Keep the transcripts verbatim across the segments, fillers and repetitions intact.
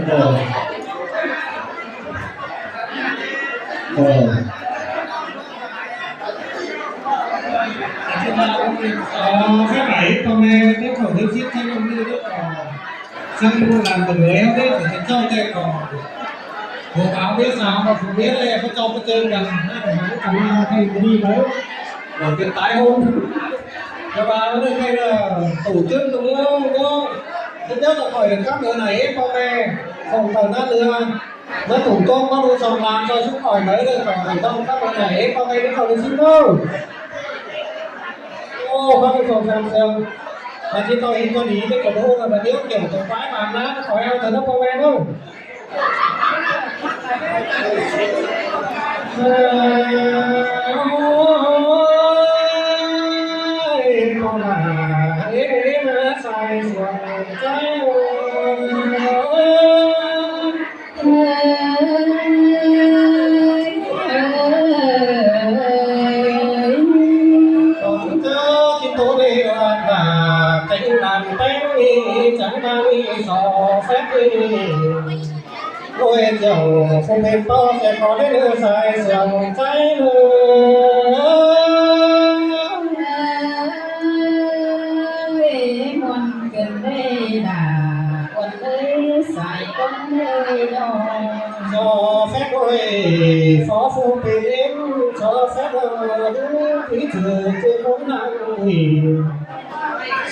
Ờ. Ờ. Ờ, phép đảy con mẹ, phép khẩu phép giết thánh ông như nước cỏ. Sân mua làm của người không biết, phải cho chạy cỏ. Hồ báo biết sao mà không biết đây, có cho có chơi rằng, hãy cắm, à, thay cái đi đấy. Rồi cái tái hôn. Cho bà nó được cái, ờ, tổ chức đúng không? Đúng không? Thứ nhất là khỏi được khắp nơi này, con mẹ, không phải nát nữa. Nó tủm tôm có đủ sòng làm cho chúng khỏi nới được khỏi thành công các bạn này, con tay nó khỏi được xin đâu. Ô, các cái phòng làm xem. Mà chỉ tôi thì tôi đi với cái đồ là mà nếu kiểu tôi quái mà nó khỏi ăn thì nó không ăn đâu. Ôi, con à, ê, ê, nó sai rồi, trái ơi. Tổng chớ Kitô đi là cánh đàn bánh đi, chẳng mang đi so phép đi. Ôi, chồng không nên có sẽ có đến sai sương trái ơi. Ôi, muôn cần đây là Ơn ơi, sai con ơi đó. Cho phép ơi, phó phu pên êm, cho phép ơi, quý chư chư con năng hỷ.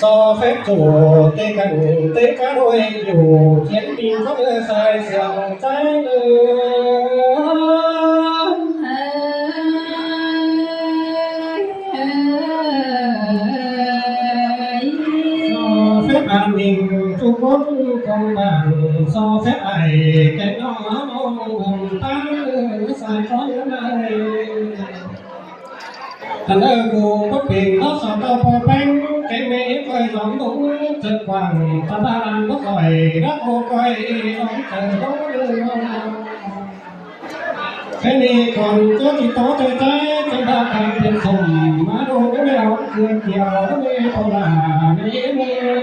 Cho phép chủ tê cận tê cá đôi dù chiến binh có ơi sai sương trái ơi. Cho phép an ninh tu cốn công bằng, cho phép ai cái nó tăng sai có những ai. Thành ơi, cô bất bình nó sao tao po bánh, cái mẹ coi gió đúng, chợt quảng, ta ba làm bất giỏi, đắc cô coi, đón trời đón. Cái này còn có chỉ có tơi tơi, cái ba càng tiền sủng, má đô cái mèo, cái kiều, cái mèo, cái là, cái mèo.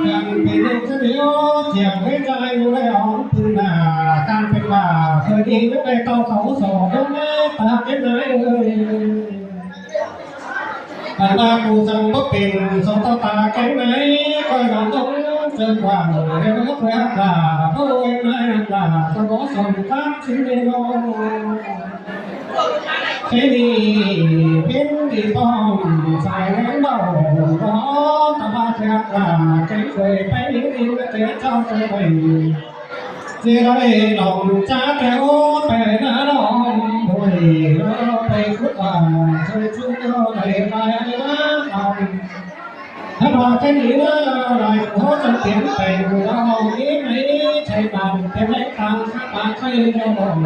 Càng phải nên cái điều, chiều cái trai, cái mèo, từ là, càng phải là, thời đi, cái này tao khẩu sổ, cái mèo, ta cái này, ơi. Tả ta cô rằng bất bình, sau tao ta cái này, coi nó không, sơn quảng, cái nó khoe cả, đôi mai cả, tao có sòng cát xin đi lo. Thế thì, bên đi bom, phải nắng đầu, đó, tao ba khoe cả, cái quầy bánh đi, cái cho tôi bánh. Dì nói lòng cha kéo bè ná lòng bùi nó bè phút à, rồi chung nó đẩy bài ná lòng. Hãy bảo cái gì đó lại hỗ trợ tiến bè lòng ý mấy chạy bàn cái mấy tăng các bạn thấy nó lòng.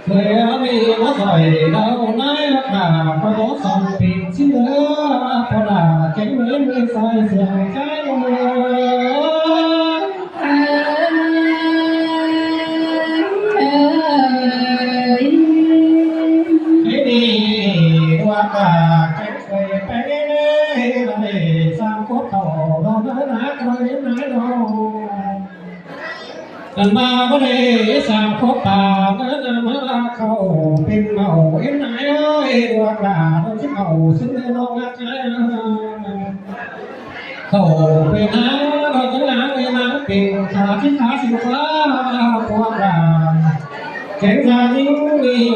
Người đi nó giỏi đâu nói là có bố sòng pin chứ nữa, có là cái mấy mươi sai sương trái ơi. Thế thì đua cả cái quầy bé này là để sang quốc khẩu đó nữa là cái nói nói đó. Tăn ma bá đê sam khốp ta nớ nơ mơ la khảu pên mảu ên nai ơi, đua cả đô chếp mảu xứng đê nông ngắt khảu pên ná đo chếp ná ên ná pên khả chếp khả xứng khả khua cả. Kéng da nính ni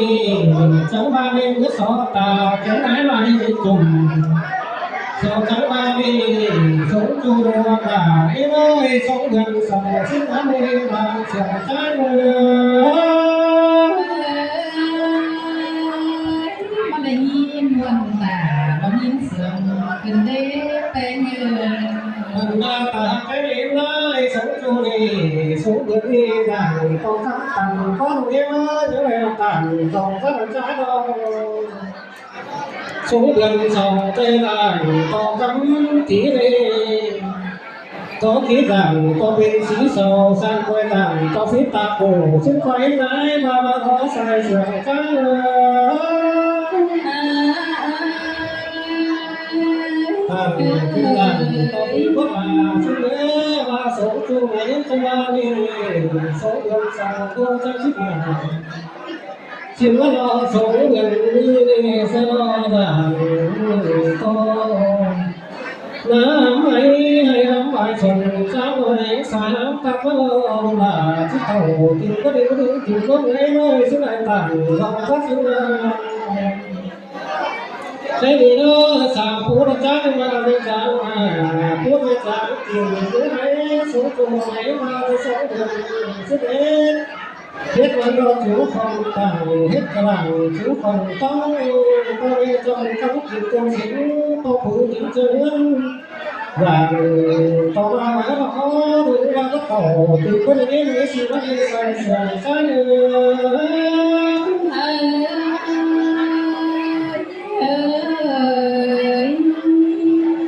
chắng ba nên ngớt só ta kéng ái ma ni chùm. Só chắng ba ni sống chu đua cả ên ơi sống gần só xứng ái ni ba só chắng ơi. Mă đảy yin muôn tả, đón yin sương cần đế tê như. Mă đảy tả cái yin lai sống chu ni, sống gần ni rằng con khắp tặng con yin lai, những em tặng dòng rất là trái đo. Sống gần dòng tê rằng con khắp tí ni. Tó ký dảng tó pên sí sầu, sang quay dảng tó phít tạp bổ, xứng quay nái mà mà có sai sửa căng. Tảng cứ dảng tó phít bớt mà, xứng lễ mà sống chung với chúng ta đi, sống đường sang đua chắc xích mà. Xin nó lo sống đường đi, sẽ lo dảng to. Năm ấy hay năm ấy phần sáng rồi sáng tắt nó là chứ tàu tìm có đi có đi tìm có ngày nơi xứ này tảng dòng phát xứ. Cái gì đó sao phú nó chắc mà nó sáng mà phú nó sáng tìm cái hay số của ngày mà nó sống được xứ đấy. Hếtวันรอ chủ phòng tảng, hết cả làng chủ phòng tao, tao nghe trong cắm kịp công sự, tao phủ chính cho nên vàng tao ba má nó khó đủ ba có tổ từ con em mới xin nó đi sai sai sai.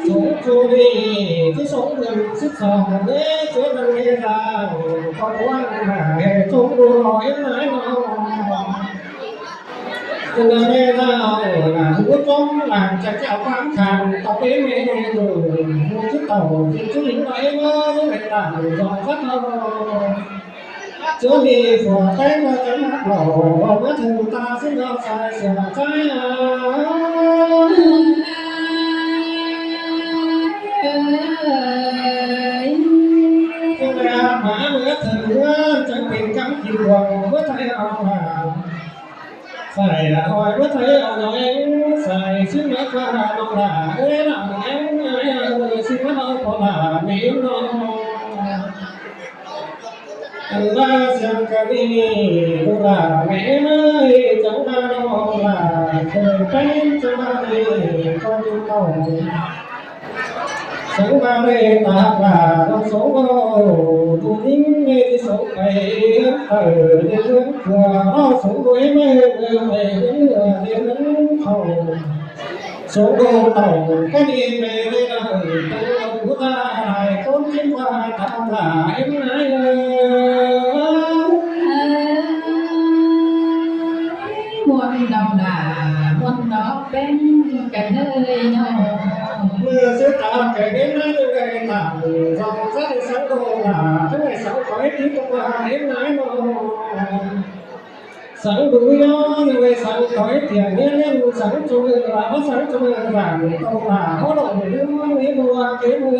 Số chủ đi chứ số mình sức sòng đấy, số mình nghe rằng con quan mà hệ thống đua nói nói nó. Từ ngày nay là hứa trong làng chạy chạy quán khang tao bé mẹ rồi, hứa chứ tàu thì chứ lính nói nó, nó lại tảng dòng rất lo. Chúa đi phù tay nó chấm hát lỗ, nó thường ta xứng nó sai sửa trái à. Cái này mà nó thường nó chẳng bình cắm chịu buồn, nó thấy ông mà. Sai là hỏi có thấy ông nói, sai xứng nó qua nó là, ế là em, ế là xứng nó có là mẹ nó. Anh ba xem cái đi, cũng là mẹ ơi, chẳng ba nó là, thời pén chẳng ba đi, con chúng tôi. Sáng ba lê ta là con số ô, tu nín mê đi số bảy, ở trên nước cửa, nó số đuối mê, mê, mê, mê, mê, mê, mê, khổ. Số đô tàu, cái đi mê, mê, mê, tàu, ta lại con chim qua, ta là em nái ơi. Muôn đầu đà, muôn đó bên cái nơi nhau. Mưa xứ ta cái đến nái, nơi này ta dòng rất sáng đô là, cái này sáu có ít ít trong là đến nái mà. Sáng đủ gió, người sáng có ít tiền, nên nên sáng chung là, sáng chung là, tàu là, có độ mưa, mưa, mưa, cái mưa,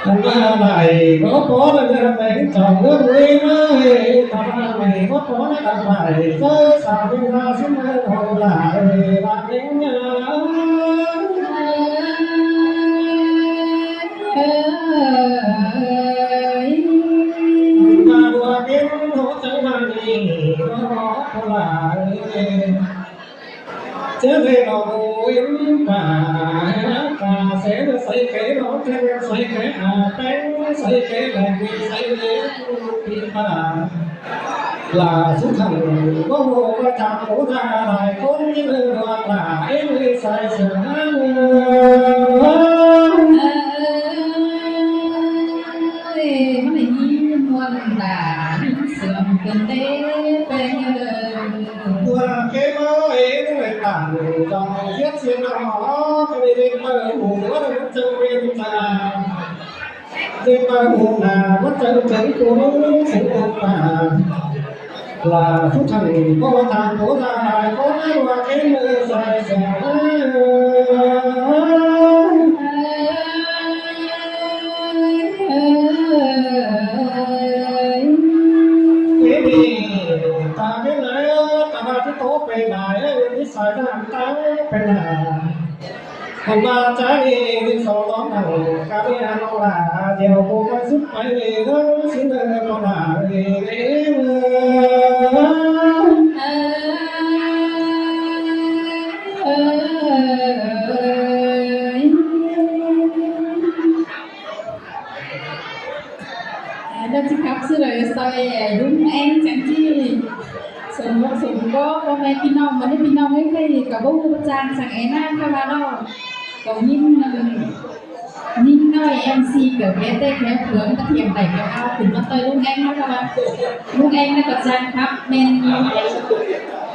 Thằng ba này có có là cái thằng này chồng nước Mỹ mới, thằng ba này có có là thằng này, sớ sao cái ba xứ mới không là, là cái nhà. Ba đùa cái hố trắng ba này, nó có là Chứ về nó bố yếm bà, bà sẽ được xây cái nó thêm xây cái à, bánh xây cái này vì xây cái thì bà là xứ thần có vô có chăm bố ra lại con như là bà em đi sai sửa. Ơi, nó lại như muôn là sướng cơn đế bên Tua cái mơ ấy nó lại tản dòng giết xin nó, cái đi lên mơ ngủ nó là chân bên ta. Lên mơ ngủ là nó chân chân của nó sướng bên ta. Là phúc thần có thằng bố ra lại có nói qua cái mơ dài dài. Thế thì ta biết nói ta ba cái tố về này, cái sai đang tăng về này. Thằng ba trái đi, đi sau đó thằng ca đi ăn nó là, điều cô cái giúp phải đi đó, xin ơn con là đi đi. Nó chỉ khắp xứ rồi sao, đúng em chẳng chi. Sớm mốc sớm có, có mẹ phi nông, mà nếu phi nông ấy, thì cả bố của chàng chẳng ấy na, các bạn đó. Có nhìn, ờ, ꞌNhính ꞌnọi MC ꞌcọ ꞌviạk té khék ꞌhướng ꞌtá thiêm đảy ꞌcọ au khửn ꞌmá ꞌtoi ꞌlụk ꞌen ꞌnớ ꞌva. ꞌLụk ꞌen ꞌnớ ꞌcọ chang khắp ꞌmen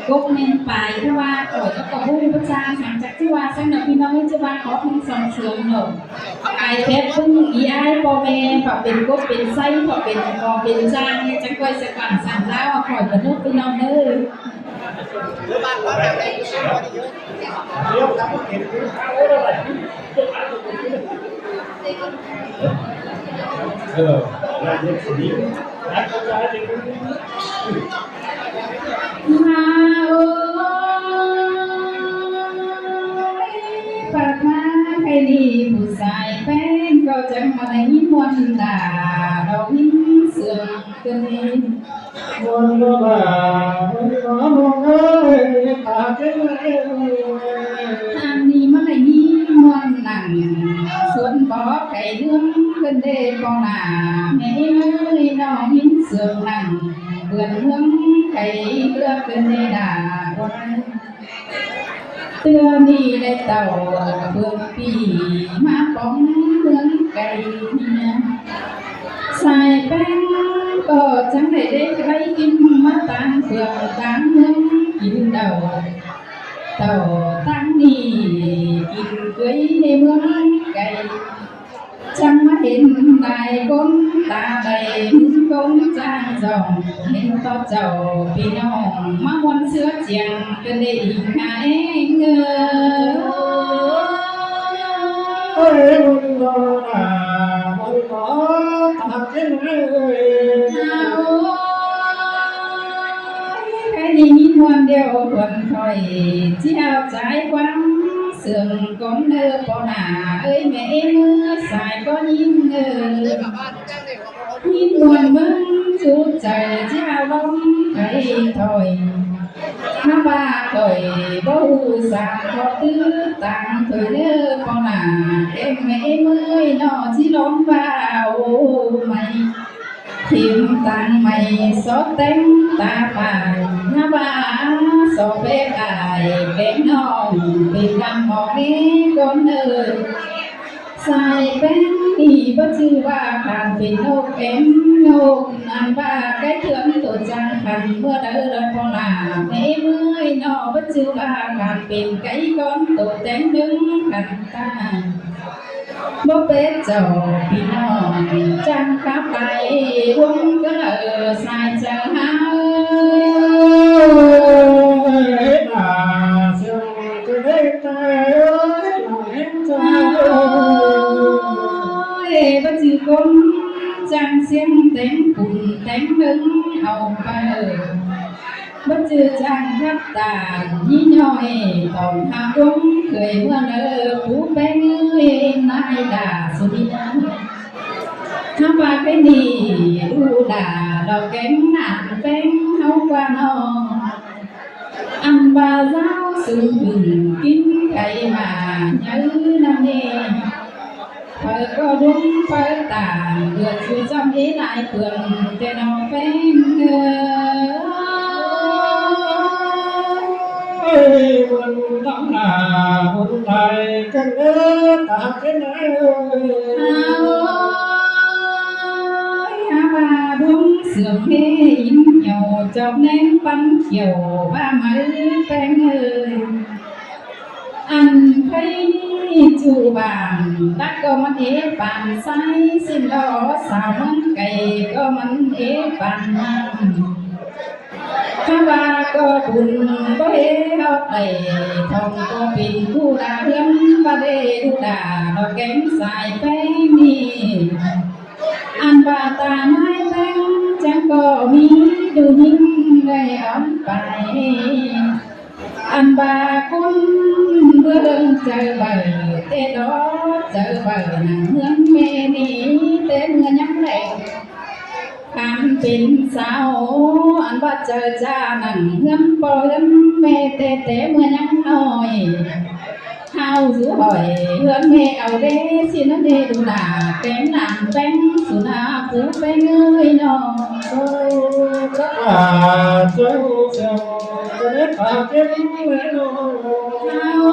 cốc ꞌmen pay ꞌtẹ ꞌva khỏi ꞌcọ ꞌcọ ꞌhụ ꞌpá chang săng chắc ꞌchí ꞌva săng ꞌnọ ꞌpi ꞌnọng ꞌchí ꞌva khót ꞌhịn song sương ꞌnọ. Ai khép ꞌpứng ꞌí ái ꞌpo ꞌme ꞌpọ pên cốc pên ꞌsáy ꞌpọ pên ꞌpo pên chang ꞌnị chắng ꞌcoi ꞌsịn quảng săng ꞌlẹo khỏi ꞌcọ ꞌnụ ꞌpi ꞌnọng ꞌnớ. ꞌMá ơi, ꞌpặp ꞌmá khay đi phủ sai ꞌpéng ꞌcọ chắng ꞌmá đảy ꞌnhính ꞌmuôn đả đau ꞌnhính sương ꞌcọ đi. ꞌMuôn ꞌlụk ꞌva, ꞌmuôn ꞌlụk ꞌva ꞌlụk ơi, ta ꞌchí ꞌnị ꞌmá đảy ꞌnhính ꞌmuôn nẳng suôn bók khay ꞌnướng ꞌcọ đảy ꞌpo nả ꞌmẹ ꞌới ꞌnọng ꞌnhính sương nẳng bươn ꞌnướng khay ꞌlứa ꞌcọ đảy đả ꞌmuôn. ꞌTưa ꞌnị đảy tảu bươn ꞌpi ꞌmá póng ꞌmướng cay ꞌnị. Sai ꞌpéng ꞌcọ chắng đảy đảy ꞌvạy kin ꞌmá ꞌtáng phượng ꞌtáng ꞌmướng kin đảy. Tảu ꞌtáng ꞌnị kin cưới ꞌmướng cay. Chắng ꞌmá hên lai ꞌcốn ta đảy ꞌcốn chang dỏng hên ꞌto chảu ꞌpi ꞌnọng ꞌmá ꞌmuôn ꞌsứa chiêng ꞌcọ đảy inh hả ꞌnị ꞌngớ. Ôi, ôi, ôi, ôi, ôi, ôi, ôi, ôi, ôi, ôi. Khay đi ꞌnhính ꞌmuôn điêu khuôn khỏi ꞌchí au chải ꞌquám sương ꞌcốn ꞌnớ ꞌpo nả ơi ꞌmẹ ꞌới ꞌmưa sai ꞌcọ ꞌnhính ꞌngớ. ꞌNhính ꞌmuôn ꞌmướng dú chaư ꞌchí au ꞌlóm khay thôi. ꞌMá ꞌva khỏi báu ꞌhụ săng ꞌcọ ꞌtứ ꞌtáng thôi ꞌnớ ꞌpo nả ꞌkeng ꞌmẹ ꞌới ꞌmưa ꞌnọ ꞌchí ꞌlóm ꞌva ô mai. Thím ꞌtáng mai sót téng ta pay, ꞌmá ꞌva sót pét ai, kén ꞌnọng pên đăm mong ꞌnị ꞌcốn ơi. Sai ꞌpéng ꞌnị báu ꞌchư ꞌva khăn pên ꞌnộc kén ꞌnộc, ăn ꞌva cái thướng tổ chang khăn ꞌmưa đaư đaư ꞌpo nả, ꞌmẹ ꞌới ꞌnọ báu ꞌchư ꞌva khăn pên cái con tổ téng ꞌnưng khăn ta. Báu pét chảu ꞌpi ꞌnọng chắng khắp tai ꞌluống cá lơ sai chaư hả ơi. Ôi, báu ꞌchư ꞌcốn chắng siêng téng pun téng ꞌnưng au pay. Báu ꞌchư chắng khắp ta ꞌnhính ꞌnọi tỏng hao ꞌluống khơi ꞌmưa ꞌnớ pú ꞌpéng ơi nai đả su đi. Hák ꞌva khay đi ꞌlụk đả đỏ kén nả ꞌpéng ꞌháu ꞌquá ꞌnọ. Ăn ꞌva dáo su hửng kin khay ꞌmá nháư ꞌnặn ꞌnị. Phaư ꞌcọ ꞌluống phaư tả ꞌlượt su ꞌchăm ế lai phường ꞌtẹ ꞌnọng ꞌpéng ơi. Ôi, buôn đắm là buôn lai cơn ớ ta cái nơi. Ôi, há ꞌva ꞌluống sương ê ín nhiều chọc nén păn kiểu ꞌva máư ꞌpéng ơi. Ăn khay ꞌnị ꞌchu bảng tắc ꞌcọ ꞌmắn ế păn sai ꞌsịn lo sao ꞌmắn cay ꞌcọ ꞌmắn ế păn năm. Hák ꞌva ꞌcọ bun báu ế ꞌhọt đảy thỏng ꞌcọ pên ꞌcú đa ꞌhướn ꞌva đê đu đa lo kén sai ꞌpéng ꞌnị. Ăn ꞌva ta ꞌmái ꞌpéng chắng ꞌcọ ꞌmí đu ꞌnhính đảy ón pay. Ăn ꞌva ꞌcốn ꞌmưa ꞌlớng chaư baư, té đó chaư baư nẳng ꞌhướn ꞌmẹ ꞌnị, té ꞌmưa ꞌnhắng đảy khăn pên sao. Ăn ꞌva chaư cha nẳng ꞌhướn ꞌpo ꞌhướn ꞌmẹ, té té ꞌmưa ꞌnhắng ꞌnọi. Hao dú hỏi ꞌhướn ꞌmẹ au đé, ꞌsịn ꞌnặn đé đu đa, kén nẳng ꞌpéng su na pú ꞌpéng ơi ꞌnọ. Ơ, chắc là cháu chào cho nét ta kén ơi ꞌnọ. Hao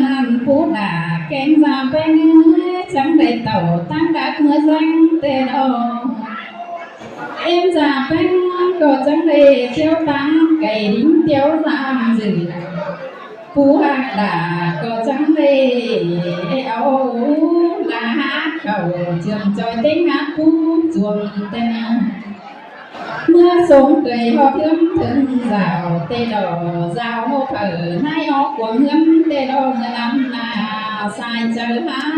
ꞌnặn pú đả kéng da ꞌpéng, chắng đảy tảu ꞌtáng đắc ꞌmứa ꞌdáng ꞌtẹ lo. Êm da ꞌpéng ꞌcọ chắng đảy ꞌtiếu ꞌtáng cay đính ꞌtiếu dăm dử. Pú ꞌhặc đả ꞌcọ chắng đảy au ꞌlạ hák khảu ꞌchương ꞌchoi ꞌtếng hák pú chuông ꞌtẹ ꞌnớ. ꞌMứa sống cay ꞌhọt ꞌhướn thớng dao ꞌtẹ lo, dao ꞌhô phaư ꞌnái ók cuông ꞌhướn ꞌtẹ lo, ꞌmưa ꞌnặn ꞌna sai chaư hák.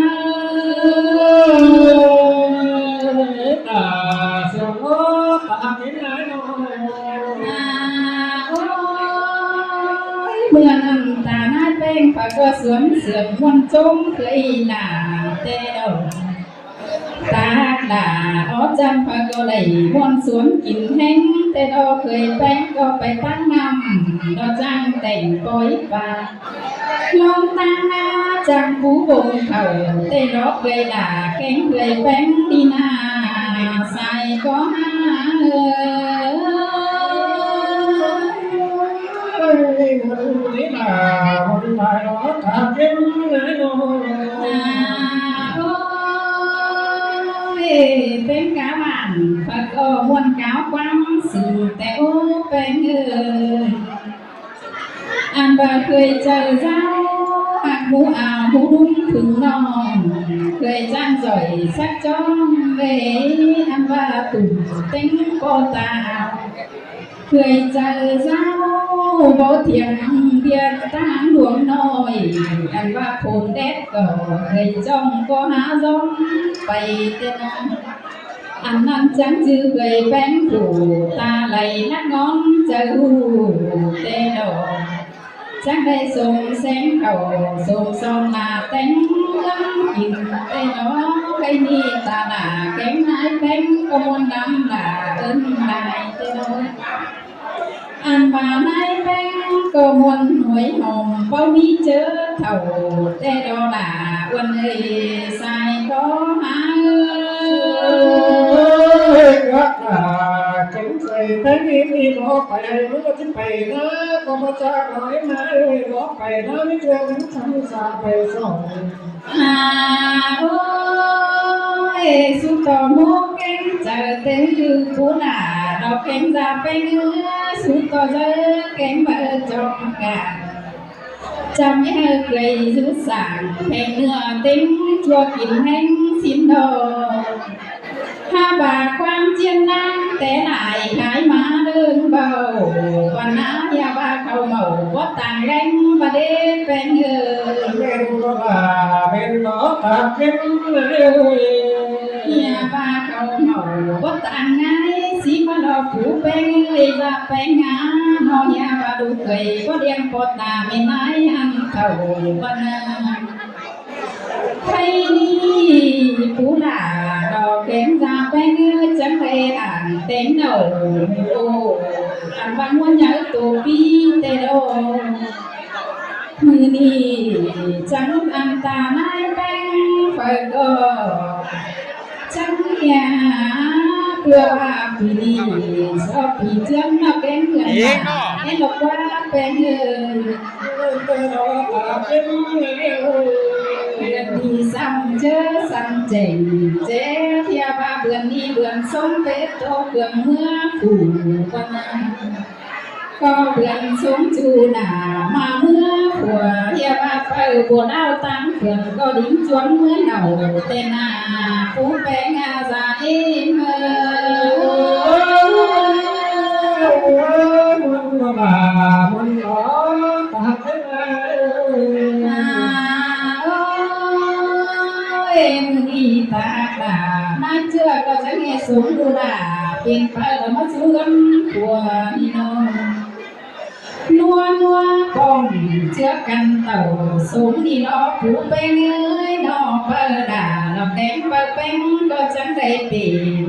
Đả sương ꞌhọt ta kính ái lo. À, ôi, ꞌmưa ꞌnặn ta ꞌnái ꞌpéng pha ꞌcọ suốn sương ꞌmuôn ꞌchốm khơi lả ꞌtẹ lo. Ta đả ók ꞌchăm pha ꞌcọ đảy ꞌmuôn suốn kin ꞌhéng ꞌtẹ lo, khơi ꞌpéng ꞌcọ pay ꞌtáng ꞌnặm lo chắng tẻng pói pha. ꞌLống ꞌtáng ꞌná chắng pú bông khảu ꞌtẹ lo, khơi đả kéng khơi ꞌpéng đi ꞌna sai ꞌcọ hák. Ôi, ꞌmưa ꞌnặn đả ꞌmuôn lai lo ta kính ái lo. À, ôi, ꞌpéng cá bản pha ꞌcọ ꞌmuôn cáo ꞌquám sưng ꞌtẹ ꞌu ꞌpéng ơi. Ăn ꞌva khơi chaư dao ꞌhặc ꞌmú ao ꞌmú ꞌnung phưng ꞌnọng, khơi chắng doi sắc ꞌchóng ꞌlế, ăn ꞌva tủm ꞌtếng ꞌpo ta ao. Khơi chaư dao báu thiêng ꞌviạk ꞌtáng luông ꞌnọi, ăn ꞌva phôn đét ꞌcọ khơi ꞌchóng ꞌcọ hák ꞌdóm pay ꞌtẹ ꞌnớ. Ăn ꞌnặn chắng ꞌchư khơi ꞌpéng phủ ta đảy lắc ngón chaư ꞌhụ ꞌtẹ lo. Chắng đảy sôm seng khảu sôm song ꞌna téng ꞌlắm kin ꞌtẹ lo. Khơi ꞌnị ta đả kéng ꞌnái ꞌpéng ꞌcọ ꞌmuôn đăm đả ơn lai ꞌtẹ lo. Ăn ꞌva ꞌnái ꞌpéng ꞌcọ ꞌmuôn ꞌhuối hom báu ꞌmí ꞌchớ thảu ꞌtẹ lo đả uôn ơi sai ꞌcọ hák. Ôi, ꞌcọ đả kéng khơi ꞌpéng đi đi lo pay, ꞌmưa ꞌchí pay ꞌnớ, ꞌcọ ꞌmá chắng đảy ꞌmá ơi lo pay ꞌnớ, ꞌmí ꞌchưa ꞌmí chắng sa pay song. À, ôi, sú ꞌto ꞌmố kéng chaư ꞌtếng ư pú đả lo kéng da ꞌpéng ư, sú ꞌto dơ kéng ꞌmá ư chong cả. Chăm é hơ khơi dú sảng, phéng ꞌnưa ꞌtếng ꞌchua kin ꞌhéng ꞌsịn lo. ꞌHá ꞌva ꞌquám ꞌchiến ꞌnáng té lai khái ꞌmá ꞌlớng báu, ꞌva ꞌná ꞌhia ꞌva khảu mảu báu tang ꞌlẹng ꞌva đé ꞌpéng ới. ꞌMen ꞌnọ ꞌva ꞌmen ꞌnọ ꞌtáng ꞌpéng ới. ꞌHia ꞌva khảu mảu báu tang ꞌngai, sí ꞌmá lo phủ ꞌpéng ới, ꞌva ꞌpéng ꞌngá ꞌnọ ꞌhia ꞌva đu khới báu điên ꞌpo ta ꞌmen ꞌnái ꞌhặn khảu ꞌva ꞌná. Khay ꞌnị pú lả đỏ kén da ꞌpéng ới, chắng đảy ảng téng nảu. Ô, ăn ꞌva ꞌmúa nháư tô pi té đỏ. ꞌMự ꞌnị chắng ăn ta ꞌnái ꞌpéng phaư ꞌcọ chắng ꞌnhá, ꞌpưa ꞌva ꞌpi ꞌnị so ꞌpi ꞌchương ꞌnọ kén ꞌngươn ꞌnọ, é lo ꞌquá ꞌpéng ới. Bươn đi săm ꞌchớ săm chẻng ché, ꞌhia ꞌva bươn ꞌnị bươn sống pét tô khương ꞌmứa phủ ꞌva ꞌnặn. ꞌCọ bươn sống chu nả ꞌmá ꞌmứa phủ, ꞌhia ꞌva phaư bua đao tang khương ꞌcọ đính chuốn ꞌmứa nảu té nả pú ꞌpéng ꞌngá da ên ới. ꞌMắn ꞌnọ ꞌva ꞌmắn ꞌnọ ꞌtáng ꞌpéng ới. ꞌA ơi, ꞌmự ꞌnị ta đa ꞌmá ꞌchưa ꞌcọ chắng ꞌnhé sống đu đa pên phaư lo ꞌmá sú ꞌgắm khua ꞌnị ꞌnọ. ꞌNua ꞌnua pom ꞌchưa căn tảu sống ꞌnị ꞌnọ pú ꞌpéng ới, ꞌnọ phaư đa lo kén phaư ꞌpéng ꞌcọ chắng đảy pên.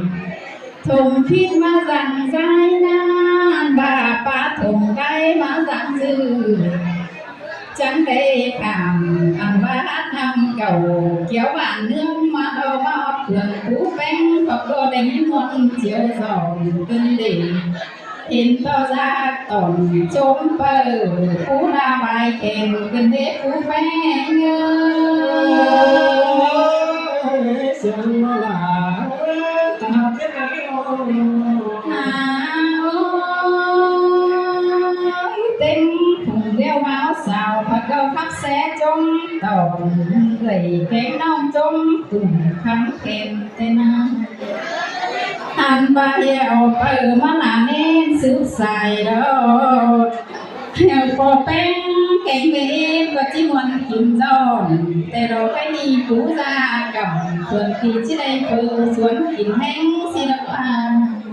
Thủng phít ꞌmá dăng dái ꞌnán, ꞌva ꞌpá thủng đảy ꞌmá dăng dư. Chắng đảy khảm ăn ꞌva hák ꞌnặm cảu, kéo bản ꞌnướng ꞌmá lo ꞌva ꞌhọt khương pú ꞌpéng, ꞌcọ ꞌcọ đảy ꞌmí ꞌmuôn chiêu dỏm ꞌcứn đảy. Hên ꞌto da tỏn chốm phaư, pú đa vai khen ꞌcứn đảy pú ꞌpéng ới. Sương ꞌmá lả ꞌtáng ꞌpéng ới. ꞌA ơi, ꞌtếng phung ꞌlẹo ꞌmáo sao phaư ꞌcọ khắp sé chốm tỏn, ꞌlới kéng ꞌnọng chốm tủm khắm khen té ꞌnặn. Ăn ꞌva ꞌhiạu phaư ꞌmá nả ꞌnén súp sai lo. ꞌHiạu ꞌpo ꞌpéng kéng ꞌmế ꞌcọ ꞌchí ꞌmuôn kin dỏm, té lo khay ꞌnị pú da cỏng, suôn kin ꞌchí đảy phaư suôn kin ꞌhéng ꞌsị lo ꞌva.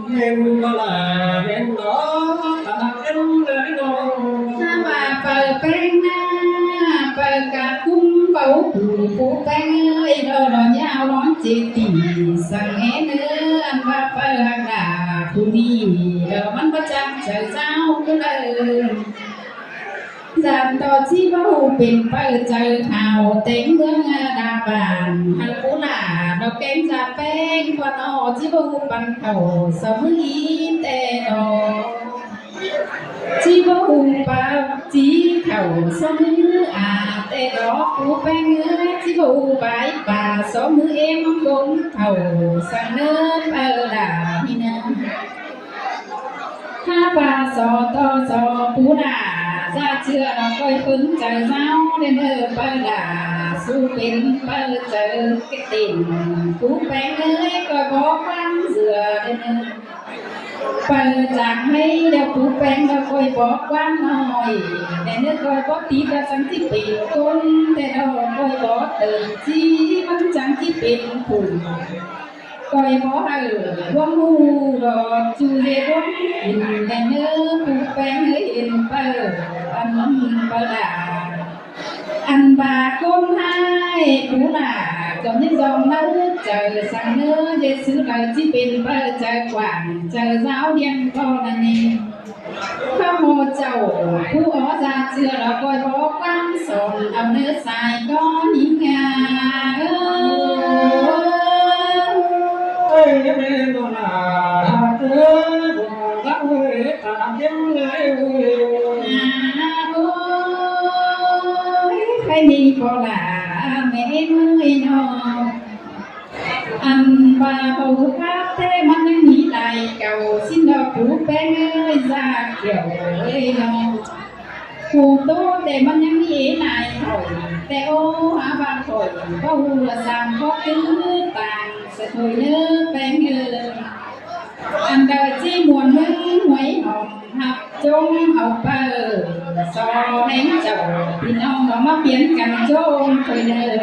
ꞌMen ꞌnọ ꞌva ꞌmen ꞌnọ ꞌtáng ꞌpéng ới ꞌnọ. ꞌHá ꞌva phaư ꞌpéng ꞌná, phaư ꞌcặt ꞌcúm báu phủ pú ꞌpéng ới, lo lo ꞌnháo lón ꞌchế tỉ săng ꞌnớ, ăn ꞌva phaư hák đa phủ ꞌnị, lo ꞌmắn báu chắng chaư ꞌdáo ꞌcứ đaư. Dản ꞌto ꞌchí báu pên phaư chaư khảu téng ꞌmướng đa bản, hảư pú lả lo kén da ꞌpéng ꞌquá ꞌnọ ꞌchí báu păn khảu so ꞌmứ ꞌí té lo. ꞌChí báu ꞌhụ pá ꞌchí khảu so ꞌmứ a té lo pú ꞌpéng ới, ꞌchí báu ꞌhụ bái pá so ꞌmứ ꞌếm ꞌcốn khảu săng ꞌnớ phaư đa ꞌnị ꞌnớ. ꞌHá ꞌva so ꞌto so pú đa, da ꞌchưa lo ꞌcoi ꞌpứng chaư ꞌdáo đé ꞌnớ phaư đa, sú pên phaư chaư kẻ tỉnh pú ꞌpéng ới, ꞌcoi bók ꞌquám dưa đé ꞌnớ. Phaư chắng ꞌháy đé pú ꞌpéng đé ꞌcoi bók ꞌquám ꞌnọi, đé ꞌnớ ꞌcoi bók tí ꞌva chắng ꞌchí pên ꞌcốn, té lo ꞌcoi bók tớng ꞌchí ꞌmắn chắng ꞌchí pên phủ. ꞌCoi bók hảư ꞌluống ꞌhụ lo ꞌchu dê ꞌluống kin đé ꞌnớ pú ꞌpéng ới hên phaư, ăn phaư đa. Ăn ꞌva ꞌcốn ꞌhại pú đa, ꞌcọ ꞌnhá dom ꞌnớ chaư săng ꞌnớ, ꞌdệt sứ đaư ꞌchí pên phaư chaư quảng, chaư ꞌdáo điên ꞌcọ ꞌnặn ꞌnị. ꞌCọ ꞌhụ chảu pú ók da ꞌchưa lo ꞌcoi bók ꞌquám son au ꞌnớ sai ꞌcọ ꞌnhính a. Ơi, ꞌmé ꞌnọ lả, ơ, ơ, ơ, ơ, ơi, ta ꞌhiến ơi. Ơi, khay ꞌnị ꞌpo lả, ꞌmé ơi ꞌnọ. Ăn ꞌva hảư khắp té ꞌmắn ꞌnhắng ꞌmí lai cảu ꞌsịn lo pú ꞌpéng ới, da kiẻo ới ꞌnọ. Pú ꞌtố té ꞌmắn ꞌnhắng ꞌmí ế lai khỏi. Té ố hák ꞌva khỏi báu ꞌhụ ꞌla sam khót cứ tang sa thôi ꞌnớ ꞌpéng ꞌnớ. Ăn đaư ꞌchí muôn ꞌmứng huối hỏm hắp chốn au ꞌpưa so ꞌhéng chảu ꞌpi ꞌnọng ꞌnọ ꞌmá piến căn chốn thôi ꞌnớ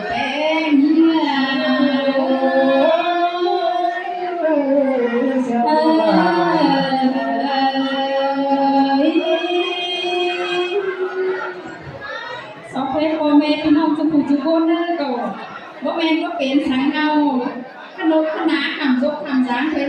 ꞌpéng ꞌnớ. So phép ꞌpo ꞌme ꞌpi ꞌnọng ꞌchu phủ ꞌchu ꞌcốn ꞌnớ ꞌcọ, báu ꞌmen báu pên săng ꞌnớ. Khá nốc khá ná khảm dốc khảm dáng thôi.